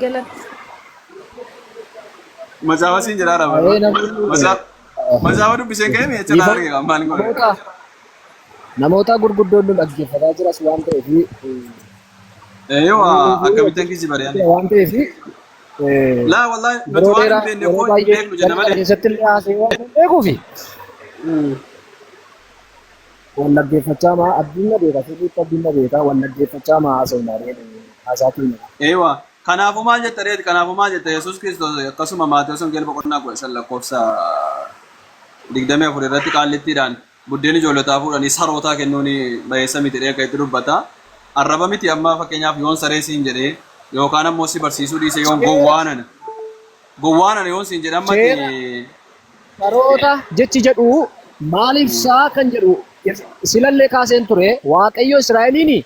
Galata. Macaafa siin jedhaa Ee raba. namni Macaafa dubbiseen ka'e mi'a achirraa dhiifama arge maal godhe. namoota namoota gurguddoon nu dhaggeeffataa jiras waan ta'eef Eeyyoo akkamittan kisi bari'ani. waan ta'eef Laa wallahi nuti yeroo waan hin dheeraa beekne yeroo koo hin baay'ee beeknu jenna gara kana malee. keessatti illee haasa'ee waan hin beekuufi wal dhaggeeffachaa maa abdiin na beeka sirriitti abdiin na beeka wal dhaggeeffachaa maa haasa'u haasaa keenya. Eeyyoo kanaafuu maal jetta reeti kanaafuu maal jetta Yesuus Kiristoos akkasuma Maatewos Wangeela boqonnaa 15 lakkoofsa 24 irratti qaallittiidhaan buddeen ijoollotaa fuudhanii sarootaa kennuun bayeessa miti jedhee akka itti dubbata. Arraba miti amma fakkeenyaaf yoon saree siin jedhee yookaan ammoo si barsiisuu dhiise yoon Seera gowwaanana gowwaanana yoon siin jedhe ammatti seera saroota jechi jedhu maal ibsaa kan jedhu silallee kaaseen ture. Waaqayyo Israa'eliin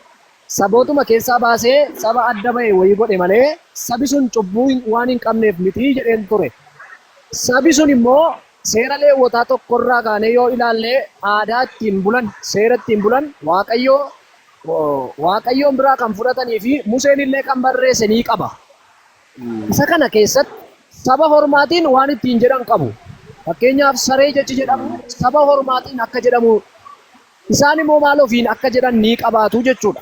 sabootuma keessaa baasee saba adda ba'e wayii godhe malee sabi sun cubbuu waan hin qabneef miti jedheen ture. Sabi sun immoo seera Leewwotaa tokkorraa kaanee yoo ilaalle aadaa ittiin bulan, seera ittiin bulan Waaqayyo Waaqayyoon biraa kan fudhatanii fi Museen illee kan barreesse ni qaba. Isa kana keessatti saba hormaatiin waan ittiin jedhan qabu. Fakkeenyaaf saree jechi jedhamu saba hormaatiin akka jedhamu isaan immoo maal ofiin akka jedhan ni qabaatu jechuudha.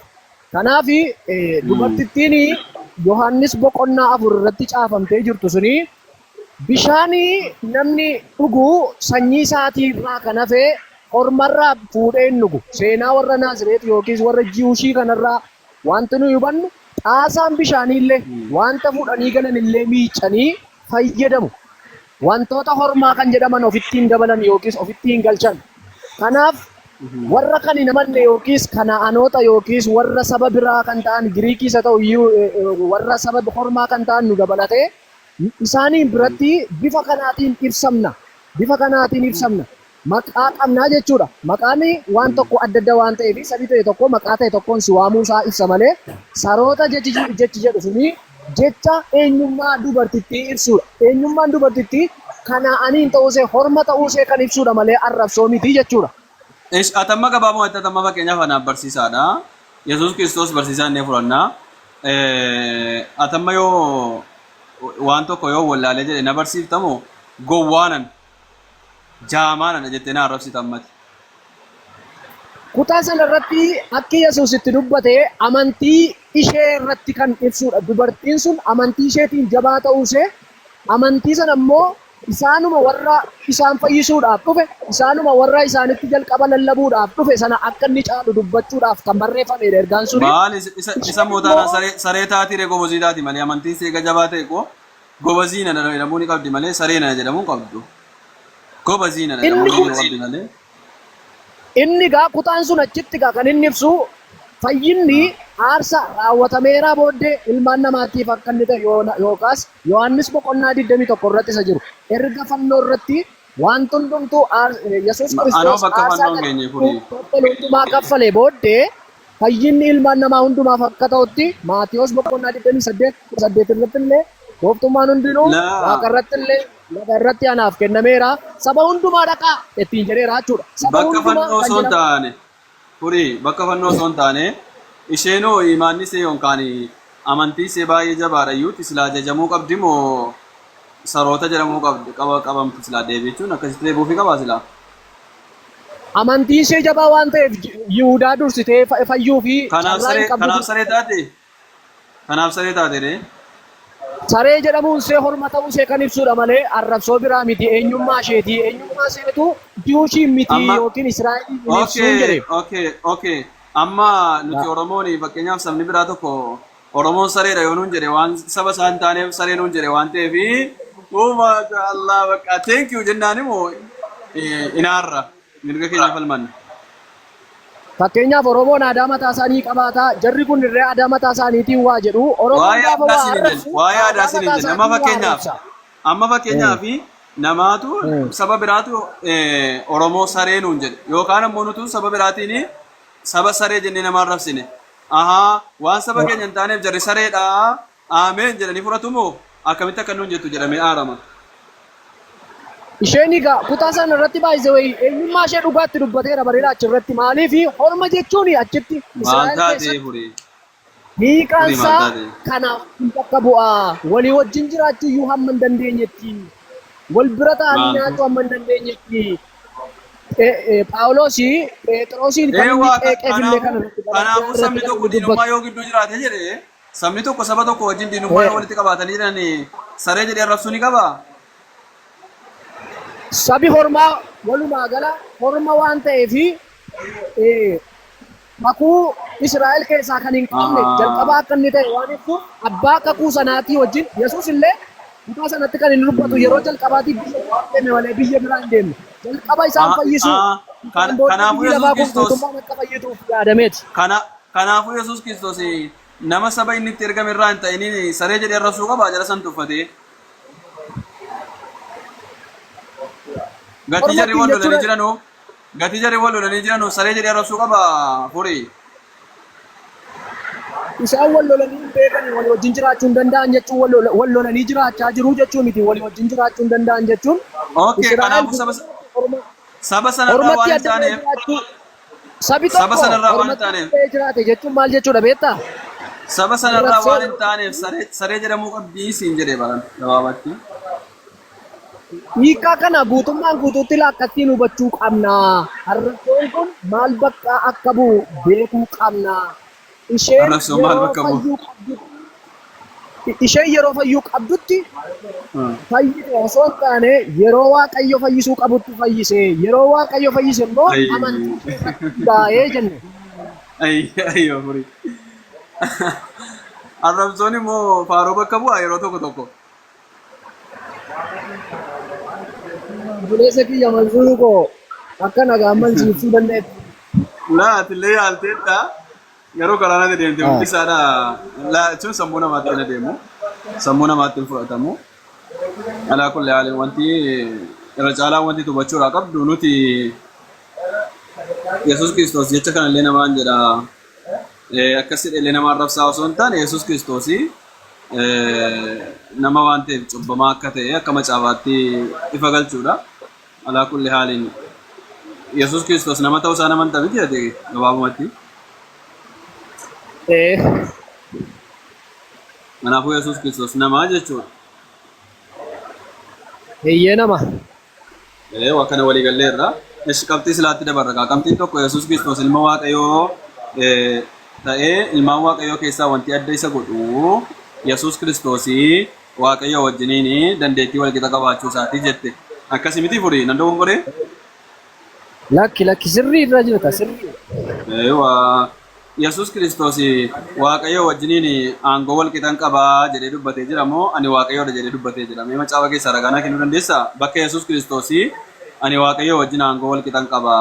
Kanaaf dubartittiin Yohaannis boqonnaa 4 irratti caafamtee jirtu suni bishaan namni dhugu sanyii isaatii irraa kan hafe hormarraa fuudhee hin dhugu. Seenaa warra Naazireet yookiis warra Jiwushii kanarraa wanti nuyi hubannu xaasaan bishaanii illee wanta fuudhanii galan illee miicanii fayyadamu. Wantoota hormaa kan jedhaman ofitti hin dabalan yookiis ofitti hin galchan. Kanaaf warra kan hin amanne yookiis Kana'aanoota yookiis warra saba biraa kan ta'an Giriikiis haa ta'u warra saba hormaa kan ta'an nu dabalatee isaaniin biratti bifa kanaatiin ibsamna. Bifa kanaatiin ibsamna. Maqaa qabnaa jechuudha. Maqaan waan tokko adda adda waan ta'eef sabi ta'e tokko maqaa ta'e tokkoon si waamuu isaa ibsa malee saroota jechi jechi jedhu suni jecha eenyummaa dubartittii ibsuudha. Eenyummaan dubartittii Kana'aniin ta'uusee horma ta'uusee kan ibsuudha malee arrabsoo miti jechuudha. Ish atamma gabaabumatti atamma fakkeenyaaf anaaf barsiisaadha. Yesuus Kiristoos barsiisaa inni fudhanna. Atamma yoo waan tokko yoo wallaalee jedhe na barsiiftamoo gowwaanan jaamaa nana jettee na arrabsita ammati. Kutaa sana irratti akki Yesuus itti dubbate amantii ishee irratti kan ibsudha. Dubartiin sun amantii isheetiin jabaa ta'uu ishee, amantii sana immoo isaanuma warra isaan fayyisuudhaaf dhufe, isaanuma warra isaanitti jalqaba lallabuudhaaf dhufe sana akka inni caalu dubbachuudhaaf kan barreeffamedha ergaan suni. Maal isa isa isa Isheen immoo taanaan immoo saree saree taatii ree gobozii taati malee amantiin seega jabaa ta'e koo gobazii nana jedhamuu ni qabdi malee saree nana jedhamuu hin qabdu. Gobazii nana inni jedhamuu kun ni qabdi malee. Inni gaa kutaan sun achitti gaa kan inni ibsu fayyinni aarsa raawwatameeraa booddee ilmaan namaatiif akka inni ta'e yookaas Yohaannis boqonnaa 21 irratti isa jiru. Erga fannoo irratti wanti hundumtuu Yesuus Anoo Kiristoos bakka aarsaa fannoo hin geenye furii. kaffalu hundumaa kaffalee booddee fayyinni ilmaan namaa hundumaaf akka ta'utti Maatiyos boqonnaa 28 18 irratti illee gooftummaan hundinuu Laa. waaqa irratti illee lafa irratti anaaf kennameera saba hundumaa dhaqaa ittiin jedheera jechuudha. Saba Bakka hundumaa fannoo kan osoo hin jedhamu taane furii bakka fannoo osoo hin taane isheenoo imaanni ishee yookaan amantii ishee baay'ee jabaadha iyyuutti silaa jajamuu qabdi moo saroota jedhamuu qabdi qaba qabamti silaa deebii jechuun akkasitti deebi'uufii qabaa silaa. Amantiin ishee jabaa waan ta'eef Yihudaa dursitee fayyuu fi Kanaaf carraa hin saree qabdu kanaaf turte. saree taate kanaaf saree taate ree. Saree jedhamuun ishee horma ta'uu ishee kan ibsudha malee arrabsoo biraa miti eenyummaa isheeti. Eenyummaa isheetu Jiwushii miti Amma yookiin Israa'eliin hin ibsuun okay jedhe. okay amma nuti Oromoon fakkeenyaaf sabni biraa tokko Oromoon sareedha yoo nuun jedhe waan saba isaa hin taaneef saree nuun jedhe waan ta'eef oh maasha Allah bakka thank you jennaan immoo inaarra mirga keenya falmanna. Fakkeenyaaf Oromoon aadaa mataa isaanii qabaata. Jarri kun irree aadaa mataa isaaniitiin waa jedhu. Oromoon Waa'ee gaafa aadaa waa siin hin jenne. arrabsu Waa'ee aadaa aadaa siin hin mataa jenne. Amma isaatiin waa fakkeenyaaf arrabsa. amma fakkeenyaaf namaatu saba biraatu Oromoo saree nuun jedhe yookaan ammoo nutu saba biraatiin saba saree jennee nama arrabsine. Ahaa waan saba keenya hin taaneef jarri sareedha aameen jedhanii fudhatu moo akkamitti akka nuun jettu jedhamee aarama. Isheen egaa kutaa sana irratti baay'ise wayii eenyummaa ishee dhugaatti dubbateera bareeda achirratti maaliif horma jechuun achitti Maal Israa'el taatee keessatti furii? Hiikaan Furii maal isaa taate? kanaaf bakka bu'aa. Walii wajjin jiraachuu iyyuu hamma hin dandeenyetti. Wal bira ta'anii Maaltu? nyaachuu hamma hin dandeenyetti. Phaawulos Phexrosiin kan inni Eewwaa qeeqeef illee kana kanaafuu irratti Galaatiyaa kanaafuu irratti sabni kan tokko inni diinummaa dubbatu. yoo gidduu jiraate jedhe sabni tokko saba tokko wajjin diinummaa yoo walitti qabaatanii jiran saree jedhee arrabsuu ni qabaa? Sabi hormaa walumaa gala horma waan ta'eef kakuu Israa'el keessaa kan hin qabne jalqabaa akka inni ta'e waan ibsuuf abbaa kakuu sanaatii wajjin Yesuus illee kutaa sanatti kan inni dubbatu yeroo jalqabaatiif biyya biraa deeme malee biyya biraa hin deemne. Jalqaba isaan fayyisuu isaan booddee Kanaafuu biyyi Yesuus lafaa kun Kiristoos guutummaan akka fayyituuf yaadameeti. kana kanaafuu Yesuus Kiristoos nama saba inni itti ergame irraa hin ta'iniin saree jedhee arrabsuu qaba jara san tuffatee. Gatii Orma jarri ittiin wal lolanii jechuudha. jiranuu gatii jarri wal lolanii jiranuu saree jedhee arrabsuu qaba furii. Isaan wal lolanii hin beekanii walii wajjin jiraachuu hin danda'an jechuun wal wal lolanii jiraachaa jiru jechuu miti walii wajjin jiraachuu hin danda'an jechuun Okay, Israa'el kanaafuu saba orma saba sanarraa waan ormatti hin adda ba'ee taaneef jiraachuu sabi saba tokko sanarraa waan hin ormatti adda taaneef ba'ee jiraate jechuun maal jechuudha beektaa? saba sanarraa Arrabsoo waan hin taaneef saree saree jedhamuu qabdii siin jedhee baran gabaabatti. Hiikkaa kana guutummaan guutuutti laakkattiin hubachuu qabna. Arrabsoon kun maal bakka akka bu'u beekuu qabna. Isheen Arrabsoon maal yeroo bakka bu'u? fayyuu qabdutti isheen yeroo fayyuu qabdutti fayyite osoo hin taane yeroo Waaqayyo fayyisuu qabutti fayyise. Yeroo Waaqayyo fayyise immoo amantii ishee irratti hundaa'ee jenne. Ayyoo furii. Arrabsoon immoo faaruu bakka bu'a yeroo tokko tokko. Obboleessa kiyya Mansuuruu koo akka nagaan man si ibsuu danda'etti. Laa atillee yaalteedha. Garuu karaa natti deemte hundi isaadha. Laa jechuun sammuu namaatti hin adeemu. Sammuu namaatti hin fudhatamu. Alaa kulli haalin wanti irra caalaa wanti hubachuudhaa qabdu nuti Yesuus Kiristoos jecha kanallee namaan jedha. Akkas jedhe nama arrabsaa osoo hin taane Yesuus Kiristoos nama waan ta'eef cubbamaa akka ta'e akka macaafaatti ifa galchuudha. Alaa kulli haaliin Yesuus Kiristoos nama ta'uu isaa nama hin miti ati gabaabumatti. Kanaafuu Yesuus Kiristoos nama jechuudha. Eeyyee nama. Ee waa kana walii galleerra. Ishi qabxii silaatti dabarra kaa. Qabxiin tokko Yesuus Kiristoos ilma Waaqayyoo ta'ee ilmaan Waaqayyoo keessaa wanti adda isa godhu Yesuus Kiristoos Waaqayyoo wajjiniin dandeettii walqixa qabaachuu isaati jette. Akkasi miti furii nan dogongoree? Lakki lakki sirrii irra jirta sirrii. Eewwa. Yesuus Kiristoos Waaqayyoo wajjiniin aangoo wal qixan qaba jedhee dubbatee jira moo ani Waaqayyoodha jedhee dubbatee jira? Mee macaafa keessaa ragaa naa kennuu dandeessaa? Bakka Yesuus Kiristoos ani Waaqayyoo wajjin aangoo wal qixan qaba,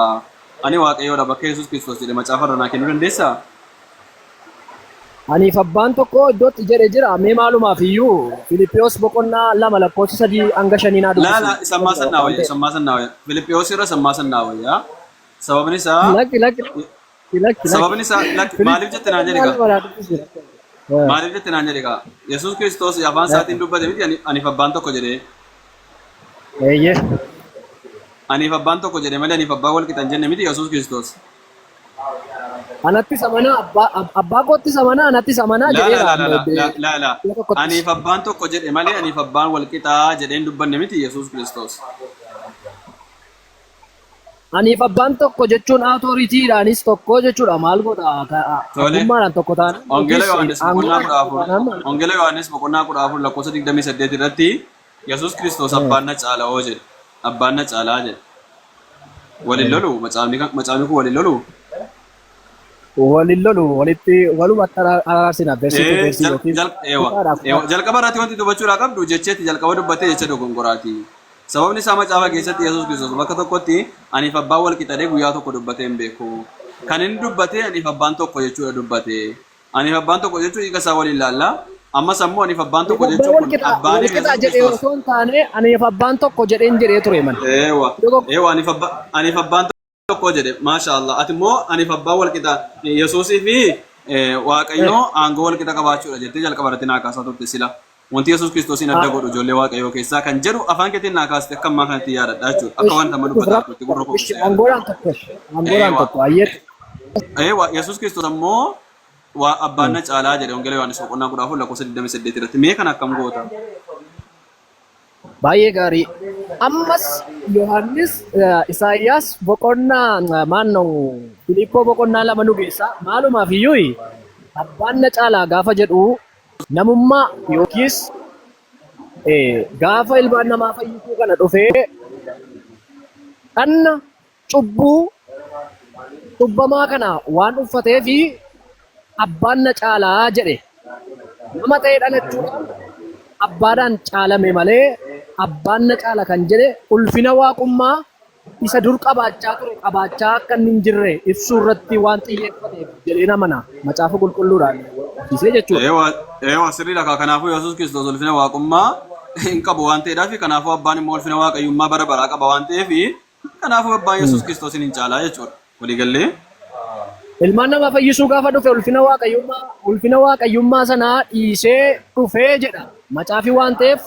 ani Waaqayyoodha bakka Yesuus Kiristoos jedhe macaafa irraa naa kennuu dandeessaa? Aniif abbaan tokko iddootti jedhe jira. Mee maalumaaf iyyuu Filiphiyos boqonnaa 2 lakkoofsa 3 hanga 5 naa Laa dubbisi. laa sammaa san naa Waan wayya ta'eef. sammaa san naa wayya. Filiphiyos irra sammaa san naa wayya. Sababni isaa Lakki lakki lakki lakki. Sababni isaa lakki maaliif jette naan jedhe Boqonnaa gaa. 2 naa dubbisi. Maaliif jette naan jedhe gaa. Yesuus Kiristoos afaan isaatiin dubbate miti ani aniif abbaan tokko jedhee. Eeyyee. Aniif abbaan tokko jedhe malee aniif abbaan wal qixa hin jenne miti Yesuus Kiristoos. Anattis amanaa abbaa abbaa koottis amanaa anattis amanaa Laa jedheera. laa laa laa laa laa laa. Iddoo tokkottis. Aniif abbaan tokko jedhe malee aniif abbaan wal qixaa jedhee hin dubbanne miti Yesuus Kiristoos. Aniif abbaan tokko jechuun authorityidhaanis tokko jechuudha. Maal godha? Tole. Abbummaadhaan tokko taanaan Wangeela yookiis Yohaannis boqonnaa aangoodhaan kudha tokko afur taanaan maal? Wangeela Yohaannis boqonnaa 14 lakkoofsa 28 irratti Yesuus Kiristoos abbaan na caala'oo jedhe. Abbaan na caalaa jedhe. Waliin lolu macaafni macaafni kun waliin lolu. Waliin lolu walitti walumatti araarsina versii to versii yookiin kutaadhaa Ewa kutaatti. jalqaba irratti wanti dubbachuudhaa qabdu jecheetti jalqaba dubbattee jecha dogongoraati. Sababni isaa macaafa keessatti Yesuus Kiristoos bakka tokkotti aniif abbaan wal qixadee guyyaa tokko dubbatee hin beeku. Kan inni dubbate aniif abbaan tokko jechuudha dubbate. Aniif abbaan tokko jechuun hiika isaa waliin laalla. Ammas ammoo aniif abbaan Aniif tokko abbaan jechuun wal kun qixa wal abbaaniif qixa Yesuus jedhee Kiristoos. osoo hin taane aniif abbaan tokko jedheen jedhee ture man. Eewa Iddoo tokko eewa aniif abbaa aniif abbaan tokko jedhe maasha Allah ati immoo aniif abbaan wal qixa Yesuusii fi Waaqayyoo aangoo wal qixa qabaachuudha jettee jalqaba irratti naa kaasaa turte sila. Wanti Yesuus Kiristoosiin adda godhu ijoollee Waaqayyoo keessaa kan jedhu afaan keetiin naa kaaste akka ammaa kanatti yaadadha jechuudha. Akka wanta amma dubbataa turte gurra koo keessa yaadadha. Aangoodhaan tokko. Aangoodhaan Eewa. tokko. Ayyeetti. Eewa Yesuus Kiristoos ammoo Waa abbaan na caalaa jedhe Wangeela Yohaannis boqonnaa 14 lakkoofsa 28 irratti. Mee kana akkam goota? Baay'ee gaarii. Ammas Yohaannis Isaayyaas boqonnaa maannoo Filiippoo boqonnaa 2 nu geessa. Maalumaaf iyyuu abbaan na caalaa gaafa jedhu namummaa yookiis gaafa ilmaan namaa fayyisuu kana dhufee dhanna cubbuu cubbamaa kana waan uffateefi abbaan na caalaa jedhe. Nama ta'ee dhalachuudhaan abbaadhaan caalame malee abbaan na caala kan jedhe ulfina waaqummaa isa dur qabaachaa ture qabaachaa akka inni hin jirre ibsuu irratti waan xiyyeeffateef jedheen amana. Macaafa qulqulluudhaan wal qabsiisee jechuudha. Eewa, eewa sirriidha kaa. Kanaafuu Yesuus Kiristoos ulfina waaqummaa hin qabu waan ta'eedhaaf kanaafuu abbaan immoo ulfina waaqayyummaa bara baraa qaba waan ta'eef kanaafuu abbaan Yesuus Kiristoosiin hin caalaa jechuudha. Walii gallee? Ilmaan namaa fayyisuu gaafa dhufe ulfina waaqayyummaa ulfina waaqayyummaa sanaa dhiisee dhufee jedha macaafi waan ta'eef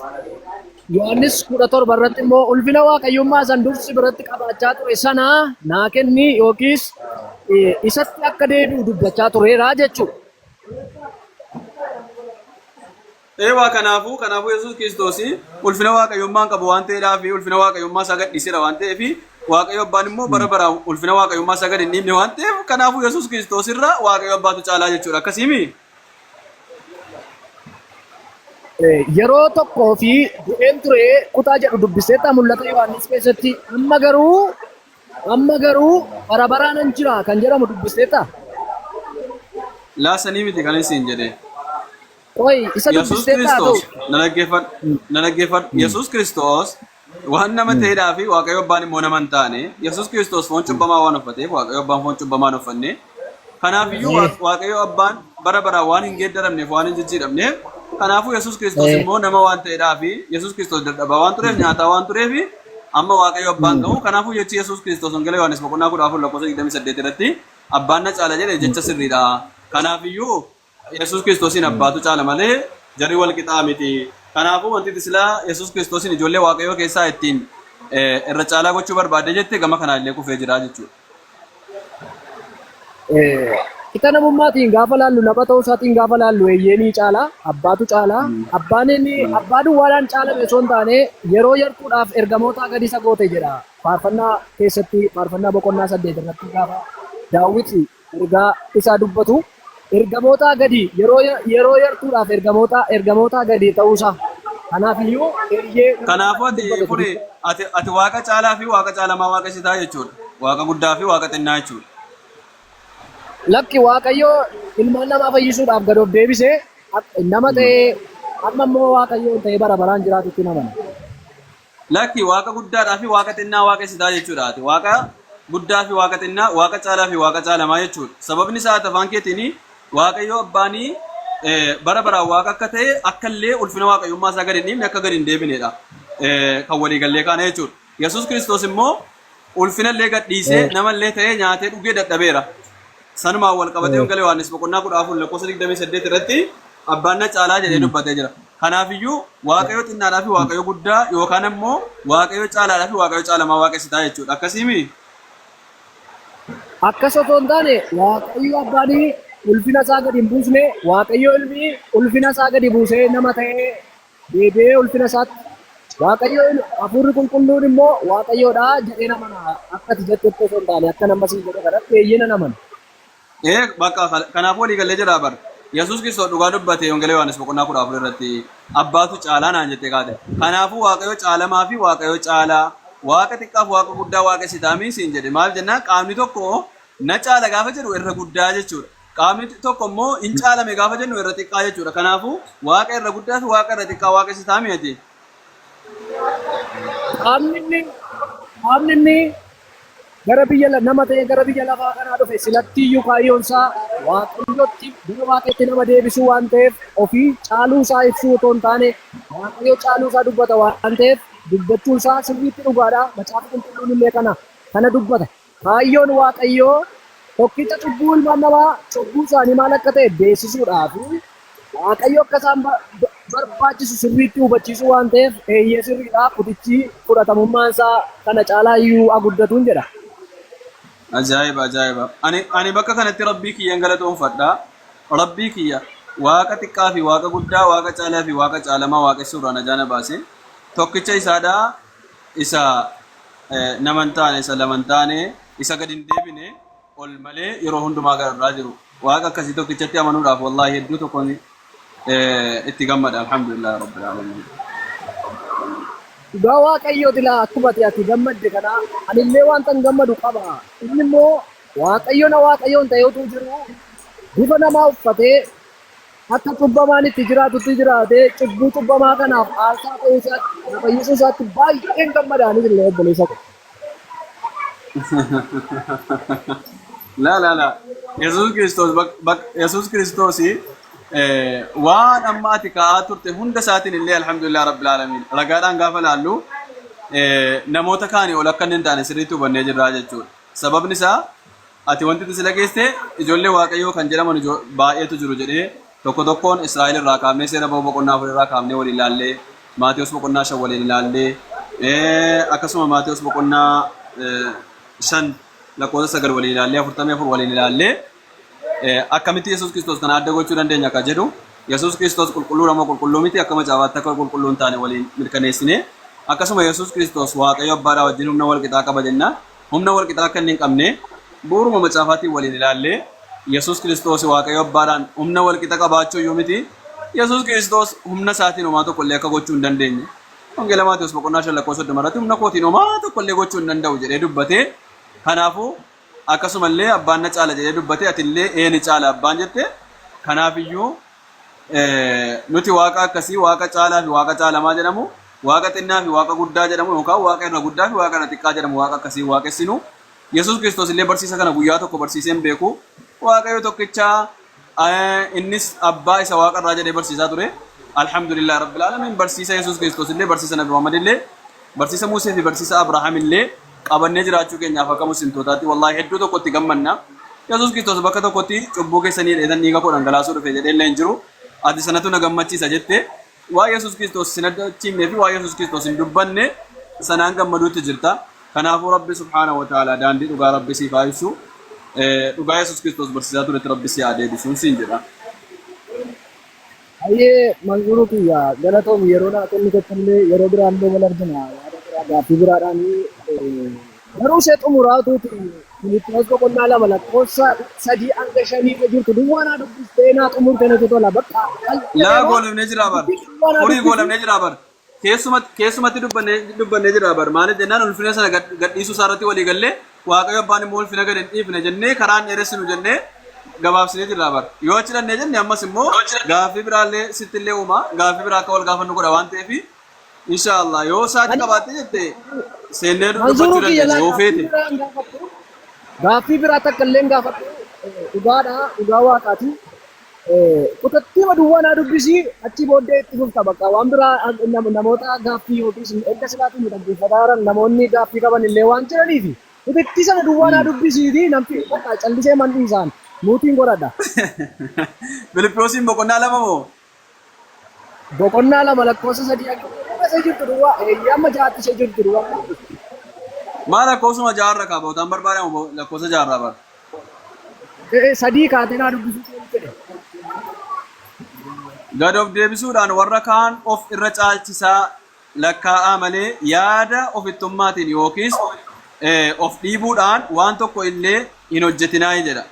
Yohaannis 17 irratti immoo ulfina waaqayyummaa san dursi biratti qabaachaa ture sana naa kenni yookiis isatti akka deebi'u dubbachaa tureera jechuudha. Eewaa kanaafuu Yesuus Kiristoos ulfina waaqayyummaa hin qabu waan ta'eedhaa fi ulfina waaqayyummaa isaa gad dhiiseera waan ta'eef Waaqayyo abbaan immoo bara baraan ulfina waaqayyummaa isaa gad hin dhiifne waan ta'eef kanaafuu Yesuus Kiristoos irra Waaqayyo abbaatu caalaa jechuudha. Akkasiimi? Yeroo tokkoo fi du'een ture kutaa jedhu dubbisteetta mul'ata Yohaannis keessatti amma garuu bara baraanan jira kan jedhamu dubbisteetta. Laa sanii miti kan isin jedhe. Qoy isa Yesuus dubbisteetta haa ta'u. Kiristoos na dhaggeeffadhu na dhaggeeffadhu. Yesuus Kiristoos waan nama ta'eedhaa fi Waaqayyo abbaan immoo nama hin taane Yesuus Kiristoos foon cubbamaa waan uffateef Waaqayyo abbaan foon cubbamaa hin uffanne. Kanaafiyyuu Waaqayyo abbaan bara baraan waan hin geeddaramneef waan hin jijjiiramneef kanaafuu Yesuus Kiristoos immoo nama waan ta'eedhaa fi Yesuus Kiristoos dadhabaa waan tureef nyaataa waan tureef amma Waaqayyo abbaan ga'u kanaafuu jechi Yesuus Kiristoos Wangeela Yohaannis boqonnaa 14 lakkoofsa 28 irratti abbaan na caala jedhe jecha sirriidha. Kanaafiyyuu Yesuus Kiristoosiin abbaatu caala malee jarri wal qixaa miti. Kanaafuu wanti itti silaa Yesuus Kiristoosiin ijoollee Waaqayyoo keessaa ittiin irra caalaa gochuu barbaadde jette gama kanaan illee kufee jira jechuudha. Qixa namummaatiin gaafa laallu nama ta'uu isaatiin gaafa laallu eeyyeenii caala abbaatu caala abbaan inni abbaa duwwaadhaan caalame osoo hin taane yeroo yartuudhaaf ergamootaa gadi isa goote jedha faarfannaa keessatti faarfannaa boqonnaa 8 irratti gaafa Daawit ergaa isaa dubbatu ergamootaa gadi yeroo yartuudhaaf ergamootaa gadi ta'uusaa. Kanaaf iyyuu eeyyee Kanaafuu ati dubbate kuni ati waaqa caalaa fi waaqa caalamaa waaqessitaa jechuudha. Waaqa guddaa fi waaqa xinnaa jechuudha. Lakki Waaqayyo ilmaan namaa fayyisuudhaaf gad of deebisee nama ta'ee amma immoo Waaqayyoon ta'ee bara baraan jiraatutti namana. Lakki waaqa guddaadhaa fi waaqa xinnaa waaqessitaa jechuudha ati. Waaqa guddaa fi waaqa xinnaa, waaqa caalaa fi waaqa caalamaa jechuudha. Sababni isaa ati afaan keetiin Waaqayyo abbaanii bara baraan waaqa akka ta'e akka illee ulfina waaqayyummaa isaa gad hin dhiifne akka gad hin deebinedha. Kan walii gallee kaane jechuudha. Yesuus Kiristoos immoo ulfina illee gad dhiisee nama illee ta'ee nyaatee dhugee dadhabeera. Sanumaan wal qabatee Wangeela Yohaannis boqonnaa 14 lakkoofsa 28 irratti abbaan na caalaa jedhee dubbatee jira. Kanaafiyyuu Waaqayyo xinnaadhaa fi Waaqayyo guddaa yookaan ammoo Waaqayyo caalaadhaa fi Waaqayyo caalamaa waaqessitaa jechuudha. Akkasiimi? Akkas otoo hin taane Waaqayyo abbaan ulfina isaa gadi hin buusne, Waaqayyo ilmi ulfina isaa gadi buusee nama ta'ee deebi'ee ulfina isaatti Waaqayyo hafuurri qulqulluun immoo Waaqayyoodha jedhee namana akka ati jettetti osoo hin taane akka nama siin jedhe kanatti eeyyee nan amana. Ee bakka kanaafuu walii gallee jira bar. Yesuus Kiristoos dhugaa dubbate Wangeela Yohaannis boqonnaa 14 irratti abbaatu caalaa naan jettee kaate. Kanaafuu Waaqayyo caalamaa fi Waaqayyo caalaa Waaqa xiqqaaf Waaqa guddaa waaqessitaamii siin jedhe maal jennaan qaamni tokko na caala gaafa jedhu irra guddaa jechuudha. Qaamni tokko immoo hin caalame gaafa jennu irra xiqqaa jechuudha. Kanaafuu Waaqa irra guddaa fi Waaqa irra xiqqaa waaqessitaamii ati. Qaamni inni gara biyya nama ta'ee gara biyya lafaa kanaa dhufe silattiiyyuu kaayyoon isaa Waaqayyotti gara Waaqayyotti nama deebisuu waan ta'eef ofii caaluu isaa ibsuu otoo hin taane Waaqayyo caaluu isaa dubbata waan ta'eef dubbachuun isaa sirriitti dhugaadha. Macaafa qulqulluun illee kana dubbata. Kaayyoon Waaqayyoo tokkicha cubbuu ilmaan namaa cubbuu isaanii maal akka ta'e beeksisuudhaaf Waaqayyo akka isaan barbaachisu sirriitti hubachiisuu waan ta'eef eeyyee sirriidha kutichi fudhatamummaan isaa kana caalaa iyyuu haguddatuun jedha. Ajaa'iba ajaa'iba. Ani bakka kanatti rabbii kiyyan galatoonfadha. Rabbii kiyya Waaqa xiqqaa fi Waaqa guddaa, Waaqa caalaa fi Waaqa caalamaa waaqessuu irraa najaa na baase. Tokkicha isaadha isa nama hin taane, isa lama hin taane, isa gad hin deebine ol malee yeroo hundumaa gararraa jiru. Waaqa akkasii tokkichatti amanuudhaaf wallaahi hedduu tokkoon itti gammada. Alhamdulillah Rabbil Aalamiin. Dhugaa Waaqayyooti laa akkuma ati gammadde kana anillee wanta gammadu qaba. Inni immoo Waaqayyo na Waaqayyoon ta'ee utuu jiruu bifa namaa uffatee akka cubbamaan itti jiraatutti jiraatee cubbuu cubbamaa kanaaf aarsaa ta'uu isaatti na fayyisuu isaatti baay'een gammada anis illee obboleessa koo. La la la. Yesuus Kiristoos Yesuus Kiristoos waan amma ati kaa'aa turte hunda isaatiin illee alhamdulillah rabbil aalamiin ragaadhaan gaafa laallu namoota kaanii ol akka inni hin taane sirriitti hubannee jirraa jechuudha. Sababni isaa ati wanti itti sila geesse ijoollee Waaqayyoo kan jedhaman baay'eetu jiru jedhee tokko tokkoon Israa'el irraa kaafnee seera ba'uu boqonnaa 4 irraa kaafnee waliin ilaallee Maatewos boqonnaa 5 waliin ilaallee akkasuma Maatewos boqonnaa 5 lakkoofsa 9 waliin ilaallee 44 waliin ilaallee akkamitti Yesuus Kiristoos kana adda gochuu dandeenya akka jedhu Yesuus Kiristoos qulqulluudha moo qulqulluu miti akka macaafaatti akka qulqulluu hin taane waliin mirkaneessine akkasuma Yesuus Kiristoos Waaqayyo Abbaadhaa wajjin humna wal qixaa qaba jenna humna wal qixaa akka inni hin qabne bu'uuruma macaafaatiin waliin ilaallee Yesuus Kiristoos Waaqayyo Abbaadhaan humna wal qixa qabaachuu iyyuu miti Yesuus Kiristoos humna isaatiin homaa tokko illee akka gochuu hin dandeenye Wangeela Maatewos boqonnaa 5 lakkoofsa 30 irratti humna kootiin homaa tokko illee gochuu hin danda'u jedhee dubbatee kanaafuu akkasumallee abbaan na caala jedhee dubbate atillee ee ni caala abbaan jette kanaafiyyuu nuti waaqa akkasii waaqa caalaa fi waaqa caalamaa jedhamu waaqa xinnaa fi waaqa guddaa jedhamu yookaan waaqa irra guddaa fi waaqa irra xiqqaa jedhamu waaqa akkasii waaqessinu Yesuus Kiristoos illee barsiisa kana guyyaa tokko barsiisee hin beeku Waaqayyo tokkichaa innis abbaa isa waaqa irraa jedhee barsiisaa ture alhamdulillah rabbil alamin barsiisa Yesuus Kiristoos illee barsiisa Nabi Muhammad illee barsiisa Musee fi barsiisa Abrahaam illee qabannee jiraachuu keenyaaf akka muslimtootaatti wallaahi hedduu tokkotti gammanna. Yesuus Kiristoos bakka tokkotti cubbuu keessanii dheetan dhiiga koo dhangalaasuu dhufe jedhee illee hin jiru. Ati sanatu na gammachiisa jette. Waa Yesuus Kiristoos sin addachiifnee fi waa Yesuus Kiristoos hin dubbanne sanaan gammaduutti jirta. Kanaafuu Rabbi subhaanahu wa ta'ala daandii dhugaa Rabbi siif haa ibsu. Dhugaa Yesuus Kiristoos barsiisaa turetti Rabbi si haa deebisuun siin jedha. Hayyee Manzuuruu kiyya galatoomi yeroo naa kennitetti illee yeroo biraallee wal argina yaada biraa gaaffii biraadhaan garuu ishee xumuraatuuti Filiippiyoos boqonnaa 2 lakkoofsa 3 hanga 5 irra jirtu duwwaa naa dubbistee naa xumurte natti tola bakka Laa goolabnee jira bar. duwwaa naa Furii dubbisi. Goolabnee jira bar. Keessumatti dubbannee jira bar. Maaliif jennaan ulfina sana gadhiisuu isaa irratti walii gallee Waaqayyo abbaan immoo ulfina gad hin dhiifne jennee karaan dheeressinu jennee gabaabsinee jirra bar. Yoo achi dhannee jenne ammas immoo gaaffii biraallee sitti illee uuma gaaffii biraa akka wal gaafannu godha waan ta'eef insha Allah yoo sa'aatii qabaatte jette seennee Manzuuruu dubbachuu kiyya dandeenya laa yoo gaaffii feete. biraa hin gaafadhu. Gaaffii biraa takka illee hin gaafadhu. Dhugaadha, dhugaa waaqaati. Kutattiima duwwaa naa dubbisi achi booddee itti fufta bakka waan biraa namoota gaaffii yookiis erga silaatiin nu dhaggeeffataa jiran namoonni gaaffii qaban illee waan jiraniif kutittii sana duwwaa naa dubbisiiti namti bakka callisee mandhii isaan muutiin godhadha. Filiphiyoosin boqonnaa 2 moo? Boqonnaa 2 lakkoofsa 3 hanga ishee jirtu duwwaa eeyyee amma ja'atti ishee jirtu duwwaa. Maal lakkoofsuma ja'arra kaa bootaan barbaadamu lakkoofsa ja'arraa bara. Sadii kaatee naa dubbisuu isheen jedhe. Gad of deebisuudhaan warra kaan of irra caalchisaa lakkaa'aa malee yaada ofittummaatiin yookiis of dhiibuudhaan waan tokko illee hin hojjetinaa jedha.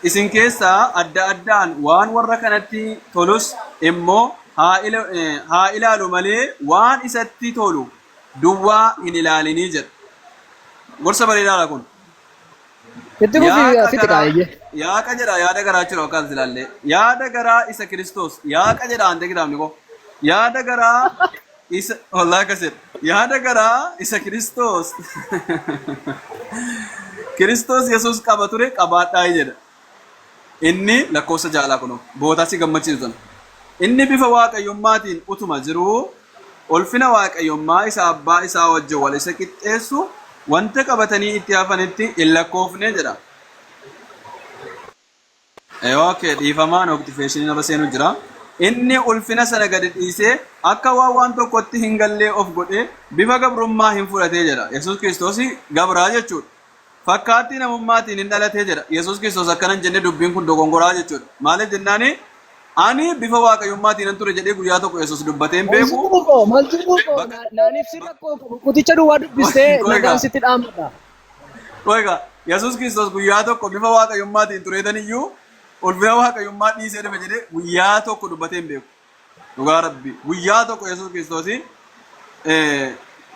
Isin keessaa adda addaan waan warra kanatti tolus immoo haa ilaalu malee waan isatti tolu duwwaa hin ilaalinii jedha. Gorsa bareedaadha kun. Itti fufi Yaaqa fixi garaa qaayyee. Yaaqa jedha yaada garaa jechuudha akka as ilaalle. Yaada garaa isa Kiristoos yaaqa jedha ante kitaabni koo. Yaada garaa isa wallahi akkas jedha. Yaada garaa isa Kiristoos Yesuus qaba ture qabaadhaa jedha. Inni lakkoofsa jaalaa kunoo bootaa si gammachiisu sana. Inni bifa waaqayyommaatiin utuma jiruu ulfina waaqayyummaa isa abbaa isaa wajjin wal isa qixxeessu wanta qabatanii itti hafanitti hin lakkoofne jedha. Okay, dhiifamaa notification irra seenu jira. Inni ulfina sana gadi dhiisee akka waan waan tokkotti hin gallee of godhee bifa gabrummaa hin fudhatee jedha. Yesuus Kiristoos gabraa jechuudha. Fakkaattii namummaatiin hin dhalatee jedha. Yesuus Kiristoos akkana hin jenne dubbiin kun dogongoraa jechuudha. Maaliif jennaani ani bifa waaqayyummaatiin nan ture jedhee guyyaa tokko Yesuus dubbatee hin beeku. Manzuuruu koo, manzuuruu koo, Bakka naan ibsi rakkoo qabu. Kuticha duwwaa dubbistee Qoy nagaan egaa. sitti dhaammadha. Qoy egaa. Yesuus Kiristoos guyyaa tokko bifa waaqayyummaatiin tureetan iyyuu ulfina waaqayyummaa dhiisee dhufe jedhee guyyaa tokko dubbatee hin beeku. Dhugaa Rabbi. Guyyaa tokko Yesuus Kiristoos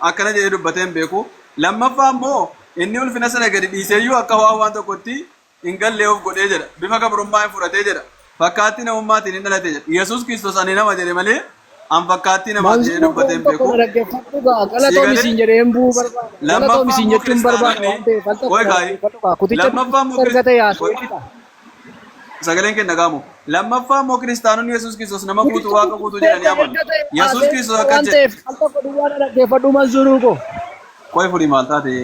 akkana jedhee dubbatee hin beeku. Lammaffaa immoo inni ulfina sana gadi dhiiseeyyuu akka waan waan tokkotti hin gallee of godhee jedha. Bifa gabrummaa hin fudhatee jedha. Fakkaattii namummaatiin hin dhalate jedha. Yesuus Kiristoos ani nama jedhe malee an fakkaattii namaati jedhee Manzuuruu koo dubbatee hin tokko beeku. na dhaggeeffadhu gaa Sii galatoomi galee? siin jedhee hin bu'uu barbaada. Galatoomi Lammaffaa siin immoo jechuun barbaada kiristaanonni waan ta'eef al tokko qoy na kaayi. dhaggeeffadhu gaa. Kuticha Lammaffaa immoo dubbistee erga ta'e qoy haasa'uu fida. Sagaleen keenya dhaga'amu. Lammaffaa immoo kiristaanonni Yesuus Kiristoos nama guutuu Kuticha waaqa guutuu dubbistee jedhanii amanu. erga ta'e Yesuus haasa'uu Kiristoos fida akkas waan jedhe. ta'eef al tokko duwwaa na dhaggeeffadhu manzuuruu koo. Qoy furii maal taate?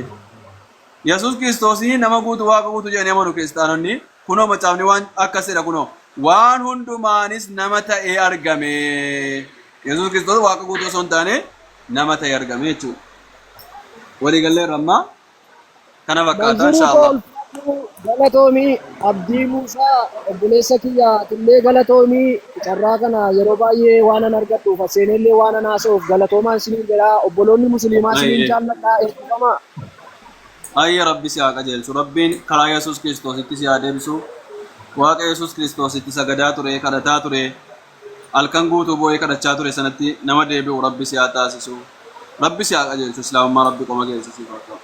Yesuus Kiristoos nama guutuu waaqa guutuu jedhanii amanu kiristaanonni. Kunoo macaafni waan akkas jedha kunoo. Waan hundumaanis nama ta'ee argame. Yesuus Kiristoos waaqa guutuu osoo hin taane nama ta'ee argame jechuudha. Waliigalleerra ammaa kana fakkaata Manzuruu koo inshaallah. ulfaadhu galatoomii Abdii Muusaa obboleessa kiyya atillee galatoomii carraa kana yeroo baay'ee waan an argadhuuf as seeneellee waan an haasa'uuf galatoomaan isiniin jedha obboloonni musliimaa isiniin Ayyee. jaalladha eebbifamaa. Ayyee Rabbi si haa qajeelchu. Rabbiin karaa Yesuus Kiristoositti si haa deebisu. Waaqa Yesuus Kiristoositti sagadaa ture, kadhataa ture, halkan guutuu boo'ee kadhachaa ture sanatti nama deebi'u Rabbi si haa taasisu. Rabbi si haa qajeelchu. Islaamummaa Rabbi qoma keessa siif haa ta'u.